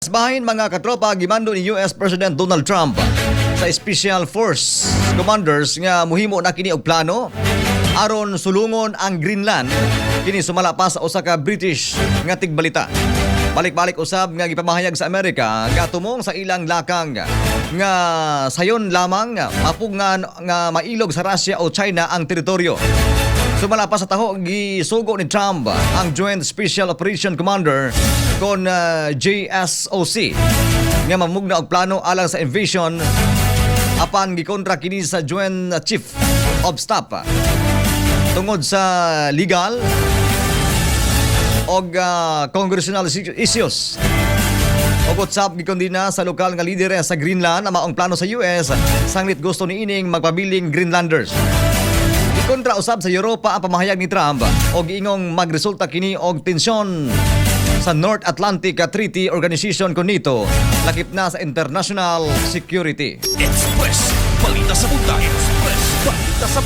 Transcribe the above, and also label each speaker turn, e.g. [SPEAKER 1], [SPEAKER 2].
[SPEAKER 1] Pikas bahin, mga katropa, gimando ni US President Donald Trump sa Special Force Commanders nga muhimo na kini og plano aron sulungon ang Greenland. Kini sumala pa sa usa ka British nga tigbalita. Balik-balik usab nga gipamahayag sa Amerika nga tumong sa ilang lakang nga sayon lamang mapug nga mailog sa Russia o China ang teritoryo. Sumala pa sa taho, gisugo ni Trump ang Joint Special Operation Commander kon JSOC nga mamugna og plano alang sa invasion, apan gikontra kini sa Joint Chief of Staff tungod sa legal og congressional issues. Ug usab gikondena sa lokal nga lider sa Greenland ang maong plano sa US, sanglit gusto niining magpabiling Greenlanders. Gikontra usab sa Europa ang pamahayag ni Trump og giingong magresulta kini og tensyon sa North Atlantic Treaty Organization kon NATO, lakip na sa international security.
[SPEAKER 2] Express Balita sa Punta. Express Balita sa